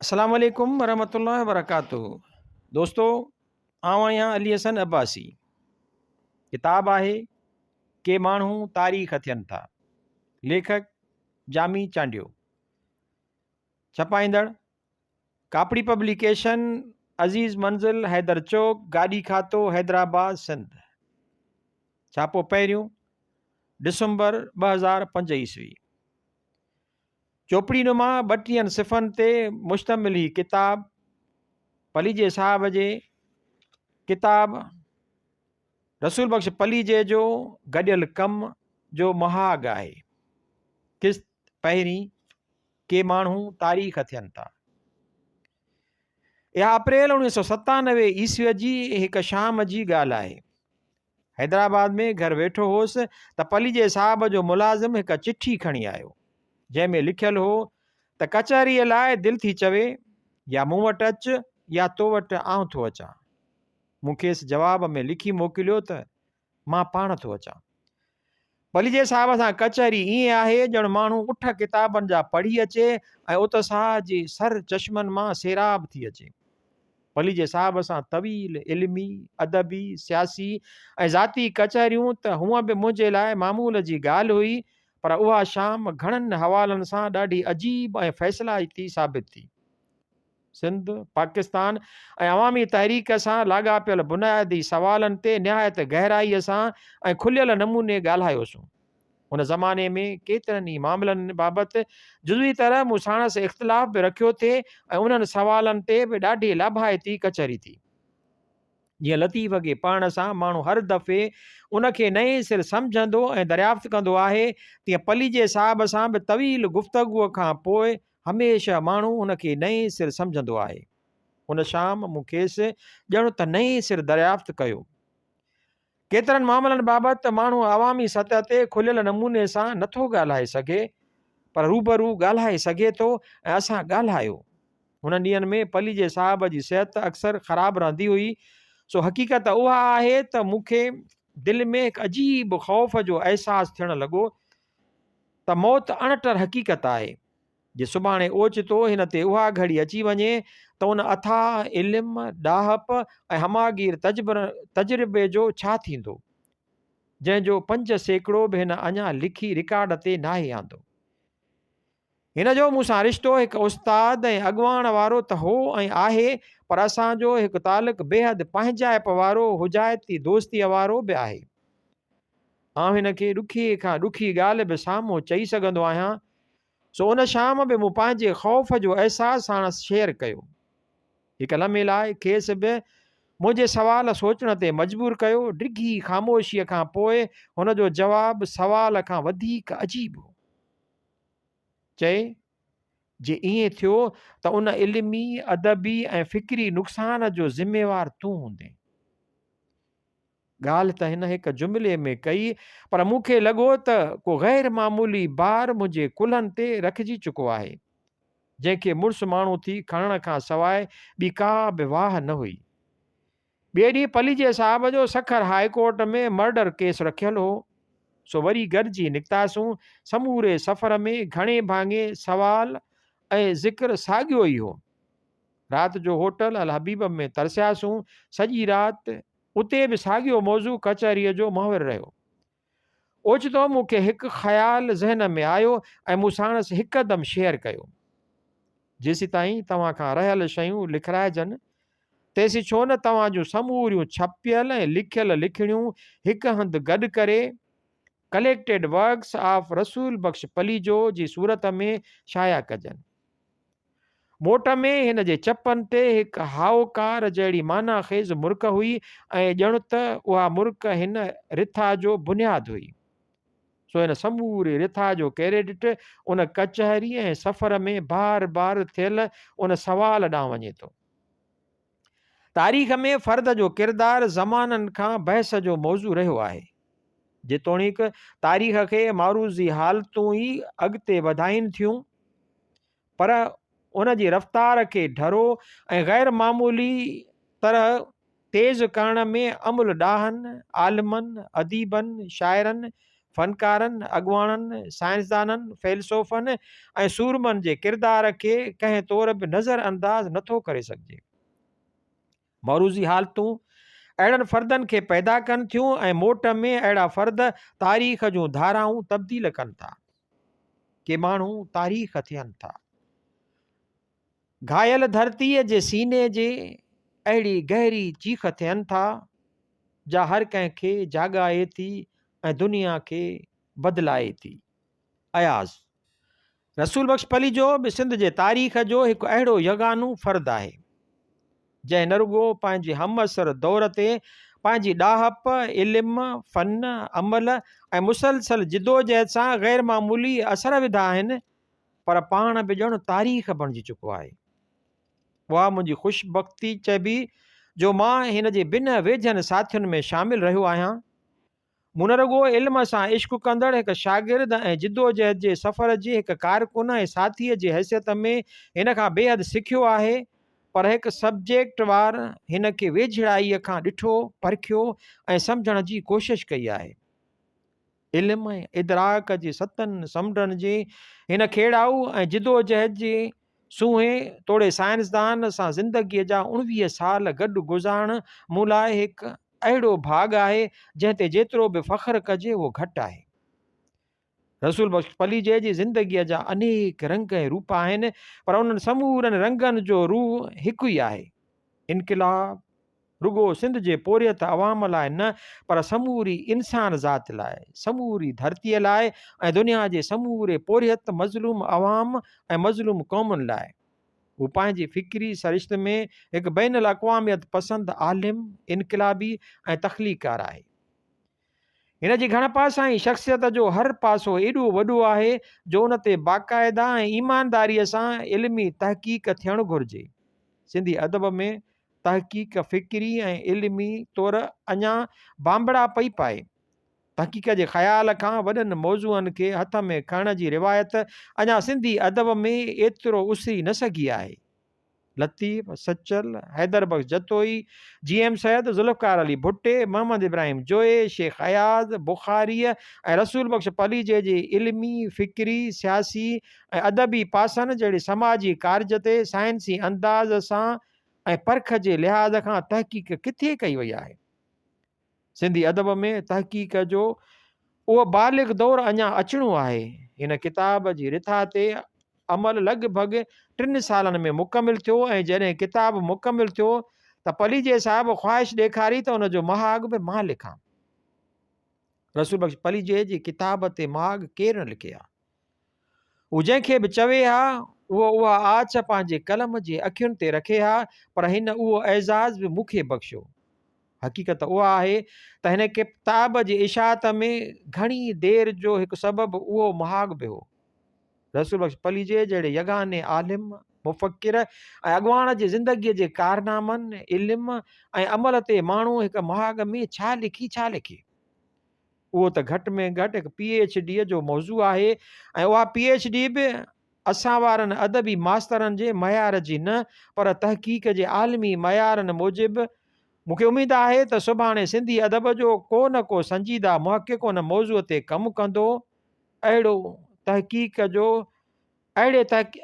السلام عليڪم ورحمة الله وبرڪاته دوستو آئون آهيان علي حسن عباسي ڪتاب آهي ڪي ماڻهو تاريخ ٿين ٿا ليکڪ جامي چانڊيو ڇپائيندڙ ڪاپڙي پبليڪيشن عزيز منزل حيدر چوڪ گاڏي کاتو حيدرآباد سنڌ ڇاپو پهريون ڊسمبر 2005 عيسوي چوپڙي نما ٻٽيهن صفحن تي مشتمل هي ڪتاب پليجي صاحب جي ڪتاب رسول بخش پليجي جو گڏيل ڪم جو مهاڳ آهي. قسط پهرين ڪي ماڻهو تاريخ ٿين ٿا. اها اپريل 1997 عيسويء جي هڪ شام جي ڳالهه آهي. حيدرآباد ۾ گهر ويٺو هوس ته پليجي صاحب جو ملازم هڪ چٺي کڻي آيو، جنهن ۾ لکيل هو ته ڪچهريء لاء دل ٿي چوي، يا مون وٽ اچ يا تو وٽ آئون ٿو اچان. مون کيس جواب ۾ لکي موڪليو ته مان پاڻ ٿو اچان. پليجي صاحب سان ڪچهري ائين آهي ڄڻ ماڻهو اٺ ڪتابن جا پڙهي اچي ۽ اتساهه جي سر چشمن مان سيراب ٿي اچي. پليجي صاحب سان طويل علمي، ادبي، سياسي ۽ ذاتي ڪچهريون ته هونء به منهنجي لاء معمول جي ڳالهه هئي پر اها شام گهڻن حوالن سان ڏاڍي عجيب ۽ فيصلائتي ثابت ٿي. سنڌ، پاڪستان ۽ عوامي تحريڪ سان لاڳاپيل بنيادي سوالن تي نهايت گهرائيء سان ۽ کليل نموني ڳالهايوسون. ان زماني ۾ ڪيترن ئي معاملن بابت جزوي طرح مون ساڻس اختلاف به رکيو ٿي ۽ انهن سوالن تي به ڏاڍي لاڀائتي ڪچهري ٿي. جيئن لطيف کي پڙهڻ سان ماڻهو هر دفعي ان کي نئين سر سمجهندو ۽ دريافت ڪندو آهي، تيئن پليجي صاحب سان به طويل گفتگوء کان پوء هميشه ماڻهو ان کي نئين سر سمجهندو آهي. ان شام مون کيس ڄڻ ته نئين سر دريافت ڪيو. ڪيترن معاملن بابت ته ماڻهو عوامي سطح تي کليل نموني سان نٿو ڳالهائي سگهي، پر روبرو ڳالهائي سگهي ٿو ۽ اسان ڳالهايو. هنن ڏينهن ۾ پليجي صاحب جي صحت اڪثر خراب رهندي هئي، سو حقيقت اها آهي ته مون کي دل ۾ هڪ عجيب خوف جو احساس ٿيڻ لڳو ته موت اڻٽر حقيقت آهي. جي سڀاڻي اوچتو هن تي اها گهڙي اچي وڃي ته ان اٿاهه علم، ڏاهپ ۽ هماگير تجربي جو ڇا ٿيندو، جنهن جو 5% به هن اڃا لکي رڪارڊ تي ناهي آندو. هن جو مون سان رشتو هڪ استاد ۽ اڳواڻ وارو ته هو ۽ آهي، پر اسان جو هڪ تعلق بيحد پنهنجائپ وارو حجائتي دوستيء وارو به آهي. آئون هن کي ڏکي کان ڏکي ڳالهه به سامهون چئي سگهندو آهيان، سو ان شام به مون پنهنجي خوف جو احساس ساڻس شيئر ڪيو. هڪ لمحي لاء کيس به منهنجي سوال سوچڻ تي مجبور ڪيو. ڊگهي خاموشيء کان پوء هن جو جواب سوال کان وڌيڪ عجيب هو. چئي، جي ائين ٿيو ته ان علمي، ادبي ۽ فڪري نقصان جو ذميوار تون هوندين. ڳالهه ته هن هڪ جملي ۾ ڪئي پر مون کي لڳو ته ڪو غير معمولي بار منهنجي ڪلهن تي رکجي چڪو آهي، جنهن کي مڙس ماڻهو ٿي کڻڻ کان سواء ٻي ڪا به واهه نه هئي. ٻئي ڏينهن پليجي صاحب جو Sukkur high court ۾ murder case رکيل هو، سو وري گڏجي نڪتاسون. سموري سفر ۾ گهڻي ڀاڱي سوال ۽ ذڪر ساڳيو ئي هو. رات جو هوٽل الحبيب ۾ ترسياسون. سڄي رات اتي به ساڳيو موضوع ڪچهريء جو محور رهيو. اوچتو مون کي هڪ خيال ذهن ۾ آيو ۽ مون ساڻس هڪدم شيئر ڪيو. جيسيتائين توهان کان رهيل شيون لکرائجن، تيسين ڇو نه توهان جون سموريون ڇپيل ۽ لکيل لکڻيون هڪ هنڌ گڏ ڪري Collected Works of Rasool Bakhsh Palijo جي صورت ۾ شايع ڪجن. موٽ ۾ هن جي چپن تي هڪ هائوڪار جهڙي معنيٰ خيز مرڪ هئي ۽ ڄڻ ته اها مرڪ هن رٿا جو بنياد هئي. سو هن سموري رٿا جو ڪريڊٽ ان ڪچهري ۽ سفر ۾ بار بار ٿيل ان سوال ڏانهن وڃي ٿو. تاريخ ۾ فرد جو ڪردار زمانن کان بحث جو موضوع رهيو آهي. جيتوڻيڪ تاريخ کي معروضي حالتون ئي اڳتي وڌائين ٿيون، پر ان جي رفتار کي ڍرو ۽ غير معمولي طرح تيز ڪرڻ ۾ عمل ڏاهن، عالمن، اديبن، شاعرن، فنڪارن، اڳواڻن، سائنسدانن، فيلسوفن ۽ سورمن جي ڪردار کي ڪنهن طور به نظر انداز نٿو ڪري سگهجي. معروضي حالتون اهڙن فردن کي پيدا ڪن ٿيون ۽ موٽ ۾ اهڙا فرد تاريخ جون ڌارائون تبديل ڪن ٿا. ڪي ماڻهو تاريخ ٿين ٿا. گهايل ڌرتيء جي سيني جي اهڙي گهري چيخ ٿين ٿا، جا هر ڪنهن کي جاڳائي ٿي ۽ دنيا کي بدلائي ٿي. اياز رسول بخش پليجو به سنڌ جي تاريخ جو هڪ اهڙو يگانو فرد آهي، جنهن نه رڳو پنهنجي همعصر دور تي پنهنجي ڏاهپ، علم، فن، عمل ۽ مسلسل جدوجهد سان غير معمولي اثر وڌا آهن، پر پاڻ به ڄڻ تاريخ بڻجي چڪو آهي. اها منهنجي خوش بختي چئبي جو مان هن جي بنهه ويجهن ساٿين ۾ شامل رهيو آهيان. مون نه رڳو علم سان عشق ڪندڙ هڪ شاگرد ۽ جدوجهد جي سفر جي هڪ ڪارڪن ۽ ساٿيء جي حيثيت ۾ هن کان بيحد سکيو آهي، پر هڪ سبجيڪٽ وار هن کي ويجهڙائيء کان ڏٺو، پرکيو ۽ سمجهڻ جي ڪوشش ڪئي آهي. علم ۽ ادراڪ جي ستن سمنڊن جي هن کيڙائو ۽ جدوجهد جي سونهين توڙي سائنسدان سان زندگيء جا 19 سال گڏ گذارڻ مون لاء هڪ اهڙو ڀاڳ آهي، جنهن تي جيترو به فخر ڪجي اهو گهٽ آهي. رسول بخش پليجي جي زندگيء جا انيڪ رنگ ۽ روپ آهن، پر انهن سمورن رنگن جو روح هڪ ئي آهي. انقلاب رڳو سنڌ جي پورهيت عوام لاء نه پر سموري انسان ذات لاء، سموري ڌرتيء لاء ۽ دنيا جي سموري پورهيت مظلوم عوام ۽ مظلوم قومن لاء. هو پنهنجي فڪري سرشت ۾ هڪ بين الاقواميت پسند عالم، انقلابي ۽ تخليقڪار آهي. هن جي گهڻ پاسائين شخصيت جو هر پاسو ايڏو وڏو آهي جو ان تي باقاعده ۽ ايمانداريء سان علمي تحقيق ٿيڻ گهرجي. سنڌي ادب ۾ تحقيق فڪري ۽ علمي طور اڃا بانبڙا پئي پائي. تحقيق جي خيال کان وڏن موضوعن کي هٿ ۾ کڻڻ جي روايت اڃا سنڌي ادب ۾ ايترو اسري نه سگهي آهي. لطيف، سچل، حيدر بخش جتوئي، جي ايم سيد، ذوالفقار علي ڀٽي، محمد ابراهيم جويي، شيخ اياز، بخاريء ۽ رسول بخش پليجي جي علمي، فڪري، سياسي ۽ ادبي پاسن جهڙي سماجي ڪارج تي سائنسي انداز سان ۽ پرک جي لحاظ کان تحقيق ڪٿي ڪئي وئي آهي؟ سنڌي ادب ۾ تحقيق جو اهو بالغ دور اڃا اچڻو آهي. هن ڪتاب جي رٿا تي عمل لڳ ڀڳ ٽن سالن ۾ مڪمل ٿيو ۽ جڏهن ڪتاب مڪمل ٿيو ته پليجي صاحب خواهش ڏيکاري ته ان جو مهاڳ به مان لکان. رسول بخش پليجي جي ڪتاب تي مهاڳ ڪير نه لکي ها. هو جنهن کي به چوي ها، اهو اها آڇ پنهنجي قلم جي اکين تي رکي ها، پر هن اهو اعزاز به مون کي بخشيو. حقيقت اها آهي ته هن ڪتاب جي اشاعت ۾ گهڻي دير جو هڪ سبب اهو مهاڳ به هو. رسول بخش پليجي جهڙي يگاني عالم، مفڪر ۽ اڳواڻ جي زندگيء جي ڪارنامن، علم ۽ عمل تي ماڻهو هڪ مهاڳ ۾ ڇا لکي ڇا لکي؟ اهو ته گهٽ ۾ گهٽ هڪ پي ايڇ ڊيء جو موضوع آهي ۽ اها پي ايڇ ڊي به اسان وارن ادبي ماسترن جي معيار جي نه پر تحقيق جي عالمي معيارن موجب. مون کي اميد آهي ته سڀاڻي سنڌي ادب جو ڪو نه ڪو سنجيده محقق ان موضوع تي ڪم ڪندو. اهڙو تحقيق جو اهڙي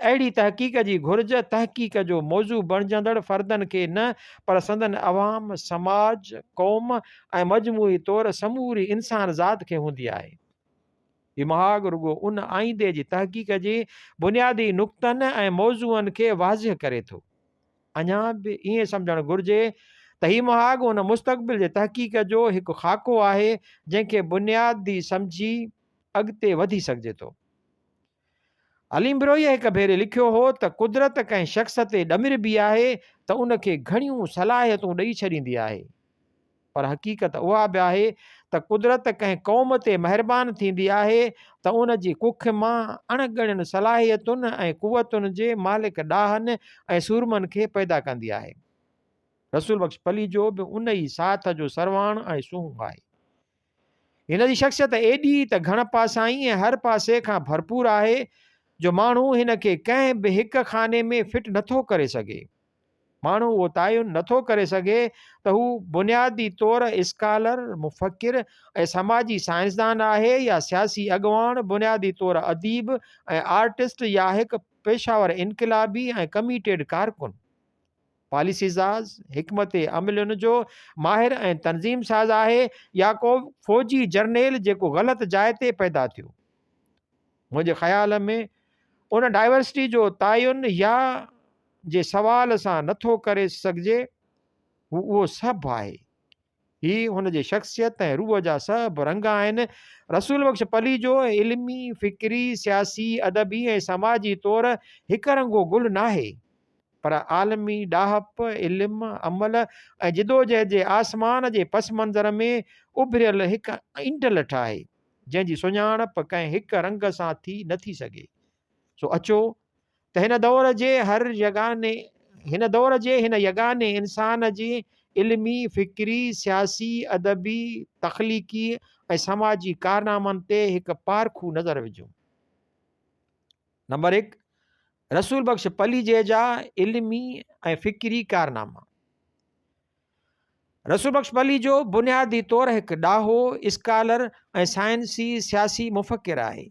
اهڙي تحقيق جي گهرج تحقيق جو موضوع بڻجندڙ فردن کي نه پر سندن عوام، سماج، قوم ۽ مجموعي طور سموري انسان ذات کي هوندي آهي. هي مهاڳ رڳو ان آئيندي جي تحقيق جي بنيادي نقطن ۽ موضوعن کي واضح ڪري ٿو. اڃا به ائين سمجهڻ گهرجي ته هي مهاڳ ان مستقبل جي تحقيق جو هڪ خاڪو آهي جنهن کي بنيادي سمجهي اڳتي وڌي سگهجي ٿو. حليم بروهيء هڪ ڀيري لکيو هو ته قدرت ڪنهن شخص تي ڏمربي آهي ته ان کي گهڻيون صلاحيتون ڏئي ڇڏيندي آهي پر حقيقت اها به آهي ته قدرت ڪنهن قوم تي مهربان ٿيندي آهي ته ان جي ڪک مان اڻ ڳڻين صلاحيتن ۽ قوتن جي مالڪ ڏاهن ۽ سورمن کي پيدا ڪندي آهي. رسول بخش پليجو به ان ئي ساٿ جو سرواڻ ۽ سونهون آهي. هن جي شخصيت ايڏي ته گهڻ پاسائين ۽ هر پاسي کان ڀرپور آهي جو ماڻهو هن کي ڪنهن به هڪ خاني ۾ فٽ نٿو ڪري سگهي. ماڻهو اهو تعين نٿو ڪري سگهي ته هو بنيادي طور اسڪالر، مفڪر ۽ سماجي سائنسدان آهي يا سياسي اڳواڻ، بنيادي طور اديب ۽ آرٽسٽ يا هڪ پيشاور انقلابي ۽ ڪميٽيڊ ڪارڪن، پاليسي ساز، حڪمت عملين جو ماهر ۽ تنظيم ساز آهي يا ڪو فوجي جرنيل جيڪو غلط جاء تي پيدا ٿيو. منهنجي خيال ۾ ان ڊائيورسٽي جو تعين يا جي سوال سان نٿو ڪري سگهجي، هو اهو سڀ آهي. هي هن جي شخصيت ۽ روح جا سڀ رنگ آهن. رسول بخش پليجو علمي، فڪري، سياسي، ادبي ۽ سماجي طور هڪ رنگو گل ناهي، پر عالمي ڏاهپ، علم، عمل ۽ جدوجهد جي آسمان جي پس منظر ۾ اڀريل هڪ انڊلٺ آهي، جنهن جي سڃاڻپ ڪنهن هڪ رنگ سان ٿي نٿي سگهي. سو اچو ته هن دور جي هر يگاني هن دور جي هن يگاني انسان جي علمي، فڪري، سياسي، ادبي، تخليقي ۽ سماجي ڪارنامن تي هڪ پارکو نظر وجهون. نمبر هڪ، رسول بخش پليجي جا علمي ۽ فڪري ڪارناما. رسول بخش پليجو بنيادي طور هڪ ڏاهو، اسڪالر ۽ سائنسي سياسي مفڪر آهي.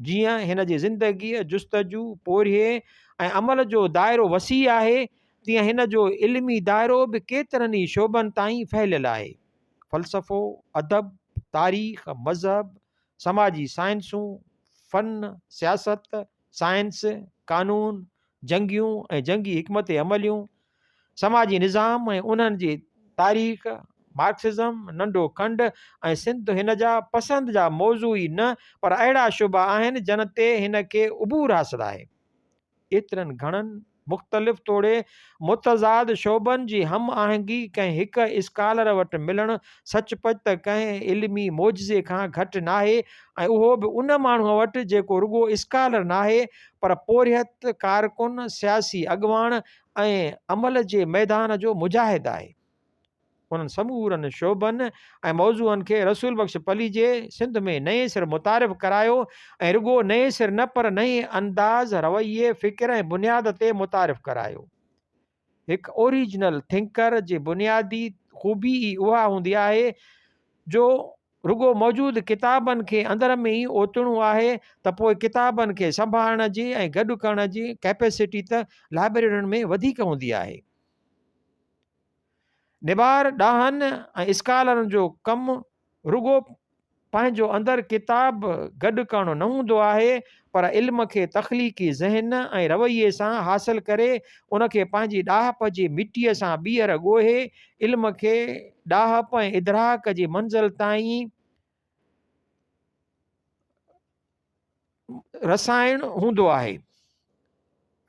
جيئن هن جي زندگيء، جستجو، پورهيي ۽ عمل جو دائرو وسيع آهي، تيئن هن جو علمي دائرو به ڪيترن ئي شعبن تائين ڦهليل آهي. فلسفو، ادب، تاريخ، مذهب، سماجي سائنسون، فن، سياست، سائنس، قانون، جنگيون ۽ جنگي حڪمت عمليون، سماجي نظام ۽ انهن جي تاريخ، مارڪسزم، ننڍو کنڊ ۽ سنڌ هن جا پسند جا موضوع ئي نه پر اهڙا شعبا آهن جن تي هن کي عبور حاصل آهي. ايترن گهڻن، مختلف توڙي متضاد شعبن جي هم آهنگي ڪنهن هڪ اسڪالر وٽ ملڻ سچ پچ ته ڪنهن علمي معجزي کان گهٽ ناهي ۽ اهو به ان ماڻهوء وٽ جيڪو رڳو اسڪالر ناهي پر پورهيت، ڪارڪن، سياسي اڳواڻ ۽ عمل جي ميدان جو مجاهد آهي. انهن سمورن شعبن ۽ موضوعن کي رسول بخش پليجي سنڌ ۾ نئين سر متعارف ڪرايو ۽ رڳو نئين سر نه پر نئين انداز، رويي، فڪر ۽ بنياد تي متعارف ڪرايو. هڪ اوريجنل ٿنڪر جي بنيادي خوبي ئي اها هوندي آهي جو رڳو موجود ڪتابن کي اندر ۾ ئي اوتڻو آهي ته پوء ڪتابن کي سنڀالڻ جي ۽ گڏ ڪرڻ جي ڪئپيسٽي ته لائبريرين ۾ وڌيڪ هوندي آهي. نبار ڏاهن ۽ اسڪالرن جو ڪم رڳو پنهنجو اندر ڪتاب گڏ ڪرڻ نه هوندو آهي پر علم کي تخليقي ذهن ۽ رويي سان حاصل ڪري ان کي پنهنجي ڏاهپ جي مٽيء سان ٻيهر ڳوهي علم کي ڏاهپ ۽ ادراڪ جي منزل تائين رسائڻ هوندو آهي.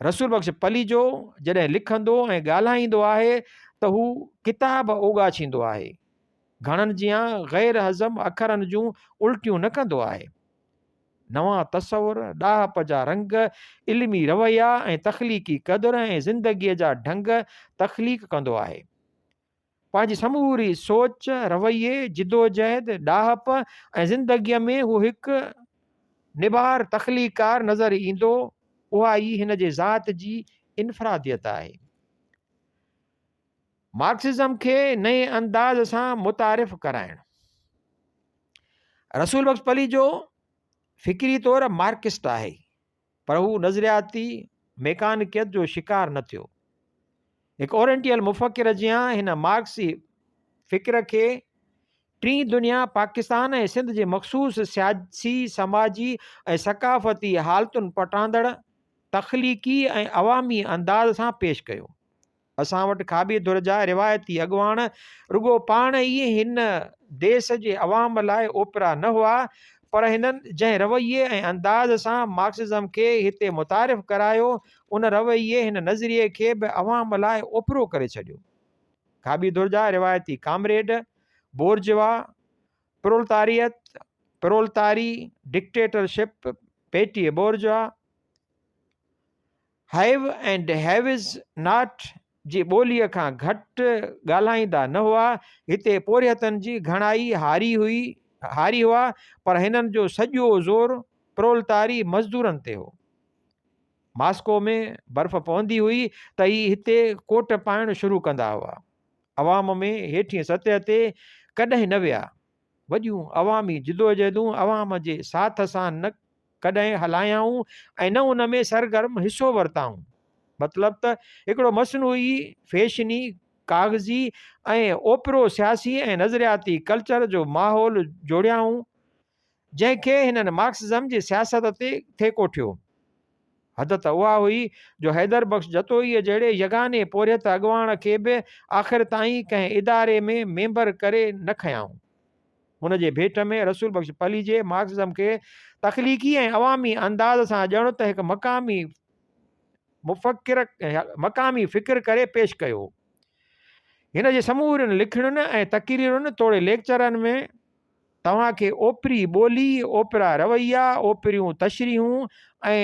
رسول بخش پليجو جڏهن لکندو ۽ ڳالهائيندو آهي ته هو ڪتاب اوڳاڇيندو آهي. گهڻن جيان غير هضم اکرن جون الٽيون نه ڪندو آهي. نوان تصور، ڏاهپ جا رنگ، علمي رويا ۽ تخليقي قدر ۽ زندگيء جا ڍنگ تخليق ڪندو آهي. پنهنجي سموري سوچ، رويي، جدوجهد، ڏاهپ ۽ زندگيء ۾ هو هڪ نبار تخليقڪار نظر ايندو، اها ئي هن جي ذات جي انفراديت آهي. مارڪسزم کي نئين انداز سان متعارف ڪرائڻ. رسول بخش پليجو فڪري طور مارڪسٽ آهي، پر هو نظرياتي ميڪانڪيت جو شڪار نه ٿيو. هڪ اورينٽيل مفڪر جيان هن مارڪسي فڪر کي ٽين دنيا، پاڪستان ۽ سنڌ جي مخصوص سياسي، سماجي ۽ ثقافتي حالتن پٽاندڙ تخليقي ۽ عوامي انداز سان پيش ڪيو. اسان وٽ کاٻي ڌر جا روايتي اڳواڻ رڳو پاڻ ئي هن ديس جي عوام لاء اوپرا نه هئا پر هنن جنهن رويي ۽ انداز سان مارڪسزم کي هتي متعارف ڪرايو ان رويي هن نظريي کي به عوام لاء اوپرو ڪري ڇڏيو. کاٻي ڌر جا روايتي ڪامريڊ، بورجوا، پرولتاريت، پرولتاري، ڊڪٽيٽرشپ، پيٽي bourgeois, have and Hughes not جي ٻوليء کان گهٽ ڳالهائيندا نه هئا. هتي پورهيتن جي گهڻائي هاري هئي، هاري هئا، پر هنن جو سڄو زور پرولتاري مزدورن تي هو. ماسڪو ۾ برف پوندي هئي ته هي هتي ڪوٽ پائڻ شروع ڪندا هئا. عوام ۾ هيٺين سطح تي ڪڏهن نه ويا. وڏيون عوامي جدوجهدون عوام جي ساٿ سان نه ڪڏهن هلايائون ۽ نه ان ۾ سرگرم حصو ورتائون. مطلب ته هڪڙو مصنوعي، فيشني، ڪاغذي ۽ اوپرو سياسي ۽ نظرياتي ڪلچر جو ماحول جوڙيائون، جنهن کي هنن مارڪسزم جي سياست تي ٿي ڪوٺيو. حد ته اها هئي جو حيدر بخش جتوئيء جهڙي يگاني پورهيت اڳواڻ کي به آخر تائين ڪنهن اداري ۾ ميمبر ڪري نه کنيائون. ان جي ڀيٽ ۾ رسول بخش پليجي مارڪسزم کي تخليقي ۽ عوامي انداز سان ڄڻ ته هڪ مقامي مفڪر مقامي فڪر ڪري پيش ڪيو. هن جي سمورين لکڻين ۽ تقريرن توڙي ليڪچرن ۾ توهان کي اوپري ٻولي، اوپرا رويا، اوپريون تشريحون ۽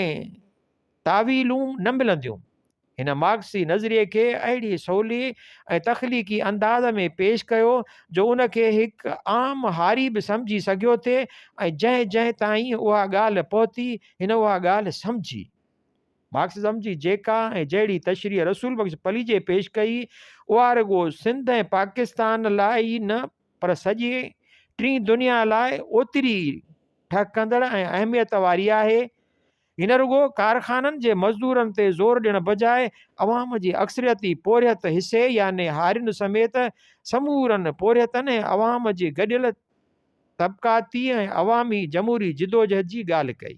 تاويلون نه ملنديون. هن مارڪسي نظريي کي اهڙي سولي ۽ تخليقي انداز ۾ پيش ڪيو جو ان کي هڪ عام هاري به سمجهي سگهيو ٿي ۽ جنهن جنهن تائين اها ڳالهه پهتي، هن اها ڳالهه سمجهي. مارڪسزم جي جيڪا ۽ جهڙي تشريح رسول بخش پليجي پيش ڪئي، اها رڳو سنڌ ۽ پاڪستان لاء ئي نه پر سڄي ٽين دنيا لاء اوتري ئي ٺهڪندڙ ۽ اهميت واري آهي. هن رڳو ڪارخانن جي مزدورن تي زور ڏيڻ بجاء عوام جي اڪثريتي پورهيت حصي يعني هارين سميت سمورن پورهيتن ۽ عوام جي گڏيل طبقاتي ۽ عوامي جمهوري جدوجهد جي ڳالهه ڪئي.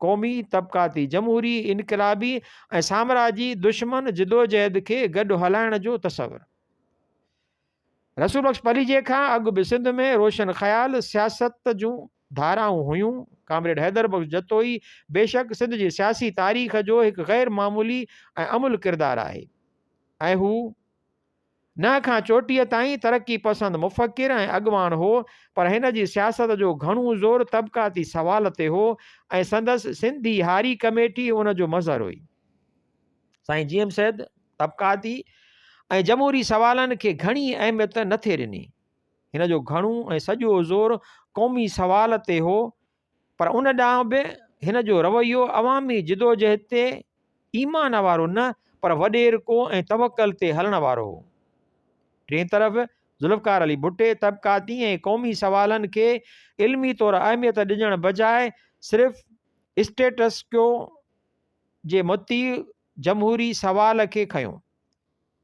قومي، طبقاتي، جمهوري، انقلابي ۽ سامراجي دشمن جدوجهد کي گڏ هلائڻ جو تصور. رسول بخش پليجي کان اڳ به سنڌ ۾ روشن خيال سياست جون ڌارائون هيون. ڪامريڊ حيدر بخش جتوئي بيشڪ سنڌ جي سياسي تاريخ جو هڪ غير معمولي ۽ املهه ڪردار آهي ۽ هو ننهن کان چوٽيء تائين ترقي پسند مفڪر ۽ اڳواڻ هو پر هن جي سياست جو گهڻو زور طبقاتي سوال تي هو ۽ سندس سنڌي هاري ڪميٽي ان جو مظهر هئي. سائين جي ايم سيد طبقاتي ۽ جمهوري سوالن کي گهڻي اهميت نه ٿي ڏني. هن جو گهڻو ۽ سڄو زور قومي سوال تي هو پر ان ڏانهن به هن جو رويو عوامي جدوجهد تي ايمان وارو نه پر وڏيرڪو ۽ توڪل تي هلڻ وارو هو. ٽئين طرف ذوالفقار علي ڀٽي طبقاتي ۽ قومي سوالن کي علمي طور اهميت ڏجڻ بجاء صرف اسٽيٽس ڪيو جي مطيع جمهوري سوال کي کنيو.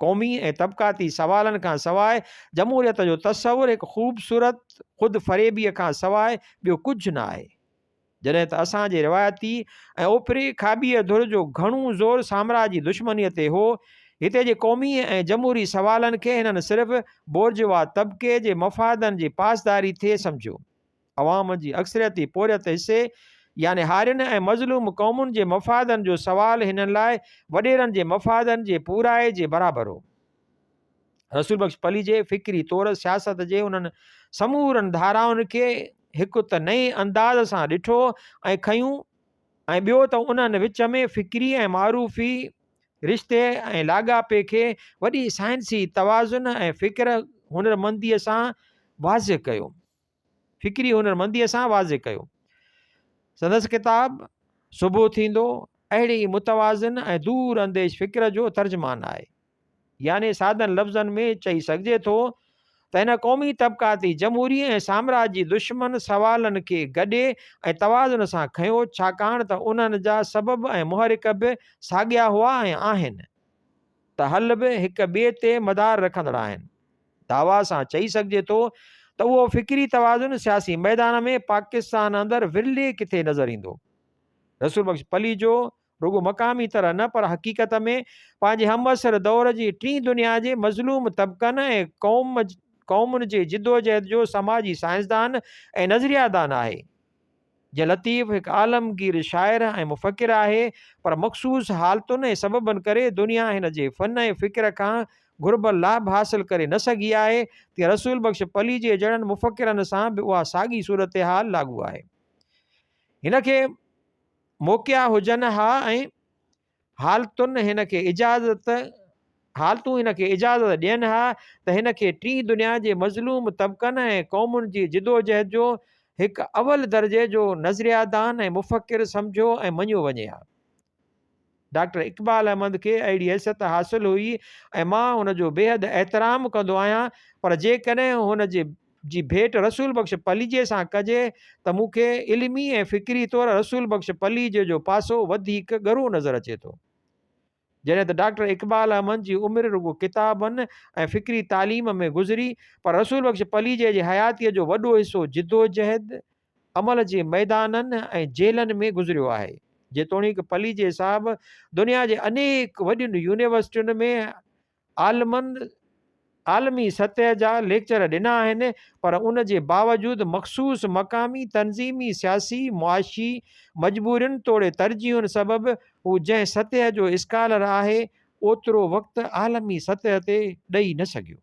قومي ۽ طبقاتي سوالن کان سواء جمهوريت جو تصور هڪ خوبصورت خود فريبيء کان سواء ٻيو ڪجهه نه آهي. جڏهن ته اسان جي روايتي ۽ اوپري کاٻيء ڌر جو گهڻو زور سامراجي دشمنيء تي هو، هتي جي قومي ۽ جمهوري سوالن کي هنن صرف بورجوا طبقي جي مفادن جي پاسداري ٿي سمجهيو. عوام جي اڪثريتي پورهيت حصي يعني هارين ۽ مظلوم قومن جي مفادن جو سوال هنن لاء وڏيرن جي مفادن جي پورائي جي برابر هو. رسول بخش پليجي فڪري طور سياست جي انهن سمورن ڌارائن کي هڪ ته نئين انداز سان ڏٺو ۽ کنيون ۽ ٻيو ته انهن وچ ۾ فڪري ۽ معروفي رشتي ۽ لاڳاپي کي وڏي سائنسي توازن ۽ فڪر هنرمنديء سان واضح ڪيو. فڪري هنرمنديء سان واضح ڪيو. سندس ڪتاب صبح ٿيندو اهڙي ئي متوازن ۽ دور انديش فڪر جو ترجمان آهي. يعني سادن لفظن ۾ چئي سگهجي ٿو ته هن قومي طبقاتي، جمهوري ۽ سامراجي دشمن سوالن کي گڏي ۽ توازن سان کنيو ڇاڪاڻ ته انهن جا سبب ۽ محرڪ به ساڳيا هئا ۽ آهن ته حل به هڪ ٻئي تي مدار رکندڙ آهن. دعويٰ سان چئي سگهجي ٿو ته اهو فڪري توازن سياسي ميدان ۾ پاڪستان اندر ورلي ڪٿي نظر ايندو. رسول بخش پليجو رڳو مقامي طرح نه پر حقيقت ۾ پنهنجي همعصر دور جي ٽين دنيا جي مظلوم طبقن ۽ قوم قومن جي جدوجهد جو سماجي سائنسدان ۽ نظريادان آهي. جيئن لطيف هڪ عالمگير شاعر ۽ مفڪر آهي، پر مخصوص حالتن ۽ سببن ڪري دنيا هن جي فن ۽ فڪر کان گهربل لاڀ حاصل ڪري نه سگهي آهي، تيئن رسول بخش پليجي جهڙن مفڪرن سان به اها ساڳي صورتحال لاڳو آهي. هن کي موقعا هجن ها ۽ حالتن هن کي اجازت حالتون هن کي اجازت ڏين ها ته هن کي ٽين دنيا جي مظلوم طبقن ۽ قومن جي جدوجهد جو هڪ اول درجي جو نظريادان ۽ مفڪر سمجهيو ۽ مڃيو وڃي ها. ڊاڪٽر اقبال احمد کي اهڙي حيثيت حاصل هئي ۽ مان هن جو بيحد احترام ڪندو آهيان پر جيڪڏهن هن جي جي ڀيٽ رسول بخش پليجي سان ڪجي ته مون کي علمي ۽ فڪري طور رسول بخش پليجي جو پاسو وڌيڪ ڳرو نظر اچي ٿو. جڏهن ته ڊاڪٽر اقبال احمد جي عمر رڳو ڪتابن ۽ فڪري تعليم ۾ گذري پر رسول بخش پليجي جي حياتيء جو وڏو حصو جدوجهد، عمل جي ميدانن ۽ جيلن ۾ گذريو آهي. جيتوڻيڪ پليجي صاحب دنيا جي انيڪ وڏين يونيورسٽين ۾ عالمن عالمي سطح جا ليڪچر ڏنا آهن پر ان جي باوجود مخصوص مقامي تنظيمي، سياسي، معاشي مجبورين توڙي ترجيحن سبب هو جنهن سطح جو اسڪالر آهي اوترو وقت عالمي سطح تي ڏئي نه سگهيو.